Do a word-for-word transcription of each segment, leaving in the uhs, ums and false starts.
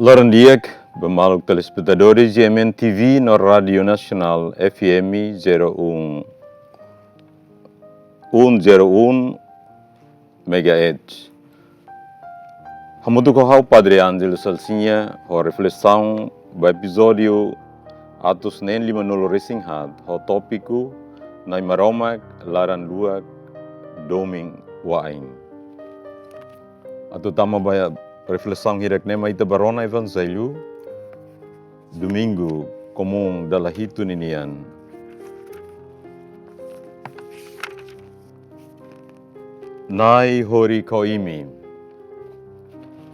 Loron di'ak ba maluk telespetadores G M N T V no Rádio Nasionál F M zero um, um zero um megahertz. Hamutuk ho ha'u Padre Ângelo Salsinha, ho reflesaun ba epizódiu atus neen lima-nulu resin haat, ho tópiku Na'i Maromak laran-luak domin wa'in. Atu tama ba reflesaun hirak-ne'e mai ita bá rona Evanjellu Domingu Komún dala hitu ninian. Na'i horik ho imi.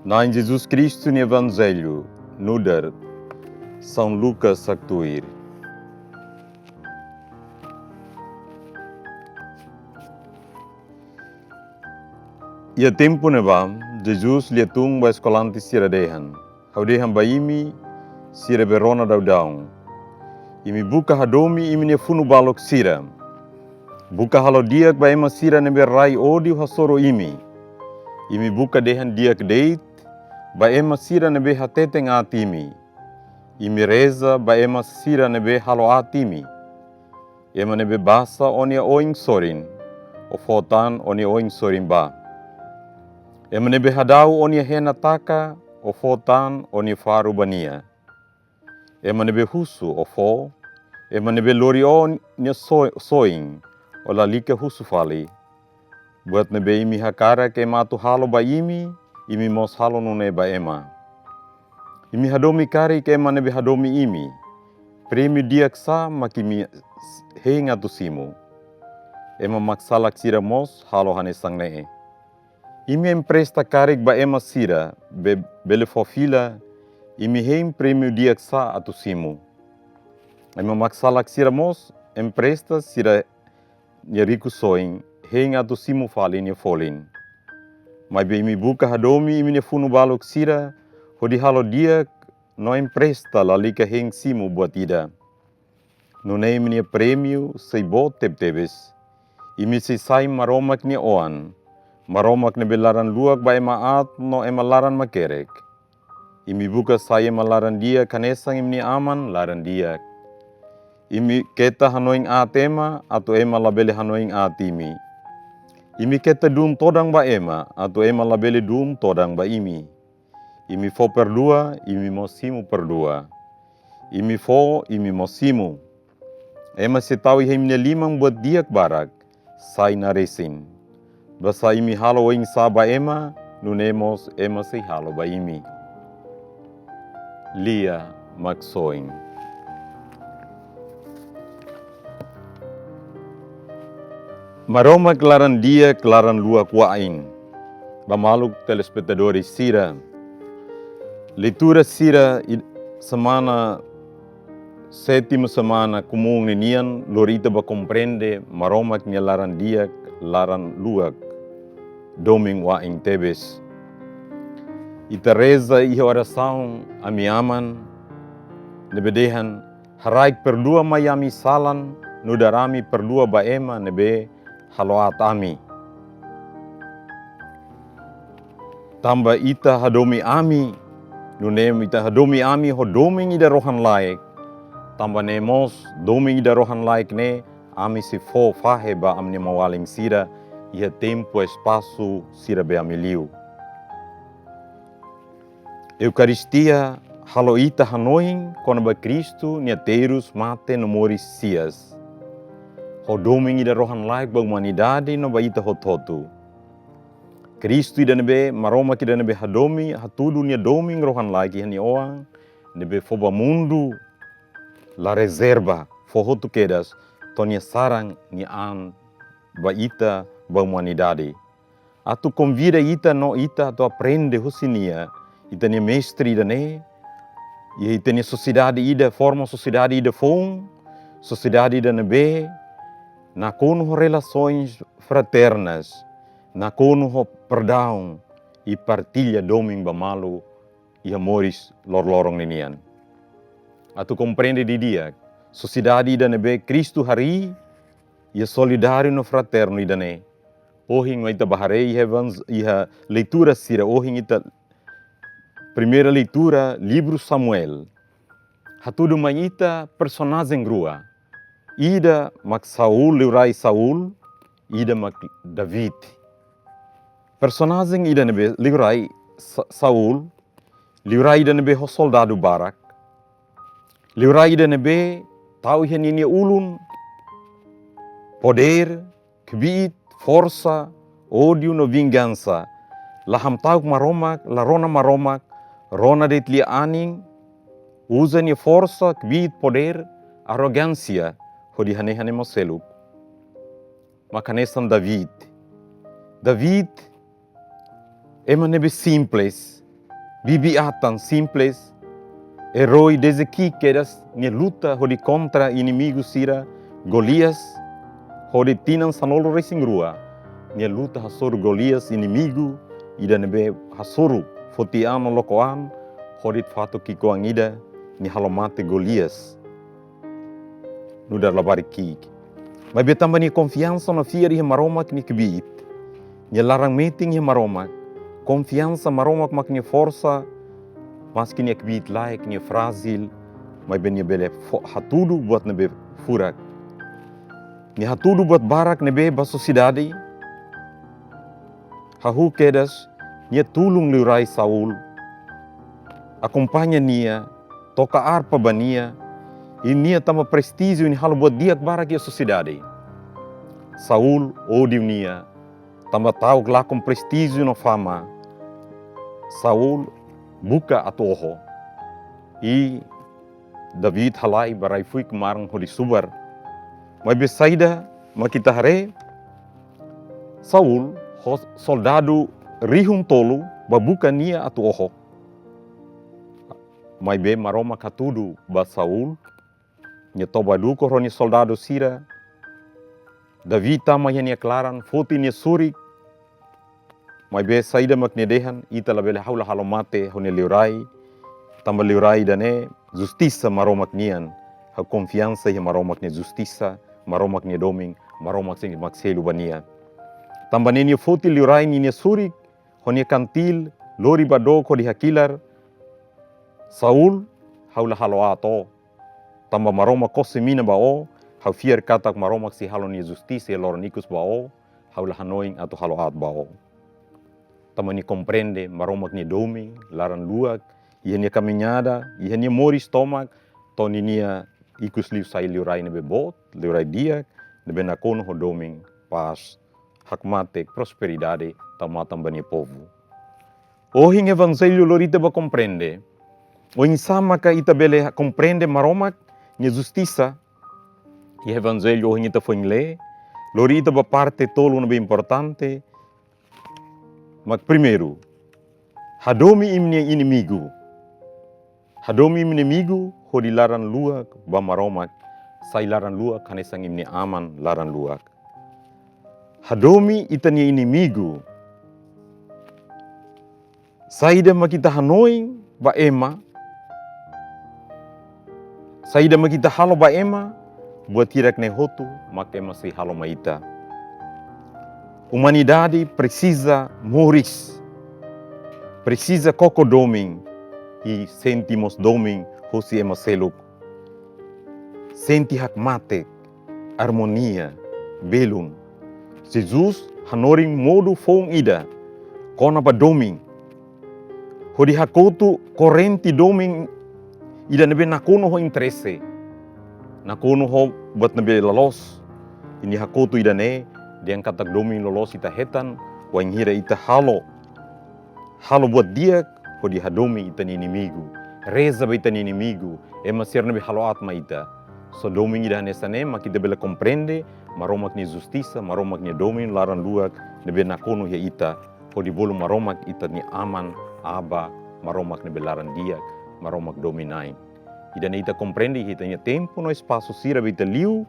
Na'i Jesus Kristu nia Evanjellu nu'udar São Lucas haktuir. Iha tempu ne'ebá, Jesus liatun ba eskolante sira dehan: Ha'u dehan ba imi, sira be rona daudaun. Imi buka hadomi imi-nia funu-baluk sira. Buka halo di'ak ba ema sira ne'ebé rai ódiu hasoru imi. Imi buka dehan di'ak de'it ba ema sira ne'ebé hateten aat imi. Imi reza ba ema sira ne'ebé halo aat imi. Ema ne'ebé basa ó-nia oin sorin, ó fó tan ó-nia oin sorin bá. Ema ne'ebé hadau ó-nia hena taka, ó fó tan ó-nia faru ba nia. Ema ne'ebé husu, ó fó. Ema ne'ebé lori ó-nia so-, soin, ó lalika husu fali. Buat ne'ebé imi hakarak ema atu halo ba imi, imi mós halo nune'e ba ema. Imi hadomi karik ema ne'ebé hadomi imi. Prémiu di'ak sá mak imi hein atu simu? Ema maksalak sira mós halo hanesan ne'e. Imi empresta karik ba ema sira be-, bele fó fila, imi hein prémiu di'ak sá atu simu? Ema maksalak sira mós empresta sira-nia rikusoin, hein atu simu fali nia folin. Maibé imi buka hadomi imi-nia funu-baluk sira, hodi halo di'ak no empresta lalika hein simu buat ida. Nune'e imi-nia prémiu sei boot tebetebes. Imi sei sai Maromak nia oan, Maromak ne'ebé laran-luak ba ema aat no ema laran makerek. Imi buka sai ema laran-di'ak hanesan imi-nia Aman laran-di'ak. Imi keta hanoin aat ema, atu ema labele hanoin aat imi. Imi keta duun todan ba ema, atu ema labele duun todan ba imi. Imi fó perdua, imi mós simu perdua. Imi fó, imi mós simu. Ema sei tau iha imi-nia liman buat di'ak barak, sai naresin. Basá imi halo oinsá ba ema, nune'e mós ema sei halo ba imi. Lia Maksoin. Maromak laran-di'ak, laran-luak wa'in. Ba maluk telespetadores sira. Leitura sira i-, semana, sétimu semana komún ninian lori ita ba komprende Maromak nia laran-di'ak, laran-luak domin wa'in tebes. Ita reza iha orasaun Ami Aman, ne'ebé dehan: Haraik perdua mai ami salan, nu'udar ami perdua ba ema ne'ebé halo aat ami. Tanba ita hadomi ami, nune'e ita hadomi ami ho domin ida rohan-laek. Tanba ne'e mós, domin ida rohan-laek ne'e, ami sei fó fahe ba ami-nia maun-alin sira, iha tempu espasu sira be ami liu. Eukaristia halo ita hanoin kona-ba Kristu nia terus, mate no moris hi'as. Ho domin ida rohan-laek ba umanidade no ba ita hotu-hotu. Kristu ida ne'ebé, Maromak ida ne'ebé hadomi, hatudu nia domin rohan-laek iha nia Oan, ne'ebé fó ba mundu, la rezerva, fó hotu kedas, to'o nia saran nia an ba ita, ba umanidade. Atu konvida ita no ita atu aprende husi nia, ita-nia Mestre ida-ne'e, iha ita-nia sosiedade ida, forma sosiedade ida foun, sosiedade ida ne'ebé nakonu ho relações fraternas, nakonu ho perdaun i partilla domin ba malu iha moris loroloron ninian. Atu komprende didi'ak, sosiedade ida ne'ebé Kristu harii, iha solidáriu no fraternu ida-ne'e. Ohin ita bá haree iha evans-, iha leitura sira ohin ita Primeira leitura, livru Samuel. Hatudu mai ita personajen rua. Ida mak Saul, liurai Saul, ida mak David. Personajen ida ne'ebé liurai Sa-, Saul, liurai ida ne'ebé ho soldadu barak. Liurai ida ne'ebé tau iha ninia ulun podér, kbiit, forsa, ódiu no vingansa. La hamta'uk Maromak, la rona Maromak, rona de'it lia-anin, uza nia forsa, kbiit, podér, arrogánsia, hodi hanehan ema seluk. Mak hanesan David. David, ema ne'ebé simples, bibi-atan simples, erói desde ki'ik kedas nia luta hodi kontra inimigu sira Golias, hodi tinan sanulu-resin-rua, nia luta hasoru Golias inimigu, ida ne'ebé hasoru foti an no loko an, hodi fatuk ki'ikoan ida, nia halo mate Golias nu'udar labarik ki'ik. Maibé tanba nia konfiansa no fiar iha Maromak nia kbiit. Nia laran metin iha Maromak. Konfiansa Maromak mak nia forsa, maski nia kbiit-laek, nia frájil, maibé nia bele fó hatudu buat ne'ebé furak. Nia hatudu buat barak ne'ebé ba sosiedade. Hahú kedas, nia tulun liurai Saul. Akompaña nia, toka arpa ba nia, i nia tanba prestíjiu nia halo buat di'ak barak iha sosiedade. Saul ódiu nia, tanba ta'uk lakon prestíjiu no fama. Saul buka atu oho. I David halai ba rai-fuik maran hodi subar. Maibé saida mak ita haree, Saul ho soldadu rihun tolu bá buka nia atu oho. Maibé Maromak hatudu ba Saul, nia toba dukur ho nia soldadu sira. David tama iha nia klaran, foti nia surik. Maibé saida mak nia dehan, ita labele, ha'u la halo mate ha'u-nia liurai. Tanba liurai ida-ne'e justisa Maromak nian. Ha'u konfiansa iha Maromak nia justisa, Maromak nia domin, Maromak sei mak selu ba nia. Tanba ne'e nia foti liurai ninia surik, ho nia kantil, lori ba dook hodi hakilar: Saul, ha'u la halo aat ó. Tanba Maromak kose mina ba ó, ha'u fiar katak Maromak sei halo nia justisa iha loron ikus ba ó, ha'u la hanoin atu halo aat ba ó. Tanba nia komprende Maromak nia domin laran luak iha nia kamiñada, iha nia moris tomak, to'o ninia ikus liu sai liurai ne'ebé boot, liurai di'ak, ne'ebé nakonu ho domin, pás, hakmatek, prosperidade tau matan ba nia povu. Ohin Evanjellu lori ita bá komprende oinsá maka ita bele komprende Maromak nia justisa. Iha Evanjellu ohin ita foin lee, lori ita ba parte tolu ne'ebé importante. Mak primeiru, hadomi imi-nia inimigu. Hadomi imi-nia inimigu hodi laran luak ba Maromak, sai laran luak hanesan imi-nia Aman laran luak. Hadomi ita-nia inimigu. Saida mak ita hanoin ba ema, saida mak ita halo ba ema, buat hirak-ne'e hotu mak ema sei halo mai ita. Umanidade presiza moris, presiza koko domin, i sente mós domin hosi ema seluk. Sente hakmatek, armonia, belun. Jesus hanorin modu foun ida kona-ba domin, hodi hakotu korrente domin ida ne'ebé nakonu ho interese, nakonu ho buat ne'ebé loloos. I nia hakotu ida-ne'e, dehan katak domin loloos ita hetan wainhira ita halo, halo buat di'ak hodi hadomi ita-nia inimigu, reza ba ita-nia inimigu, ema sira ne'ebé halo aat mai ita. Só domin ida hanesan ne'e mak ita bele komprende Maromak nia justisa, Maromak nia domin laran luak ne'ebé nakonu iha ita, hodi bolu Maromak ita-nia Aman, Aba, Maromak ne'ebé laran di'ak, Maromak domin-na'in. Ida-ne'e ita komprende iha ita-nia tempu no espasu sira ba ita liu,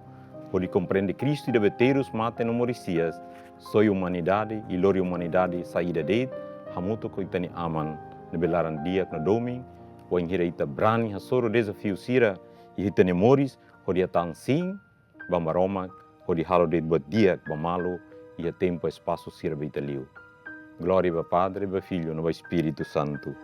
hodi komprende Kristu ida ne'ebé terus, mate no moris hi'as, soe umanidade, i lori umanidade saida de'it, hamutuk ho ita-nia Aman ne'ebé laran di'ak no domin. Wainhira ita brani hasoru dezafiu sira iha ita-nia moris, hodi hatán sin ba Maromak, hodi halo de'it buat di'ak ba malu iha tempu espasu sira ba ita liu. Glória ba Padre, ba Filho no ba Espíritu Santu.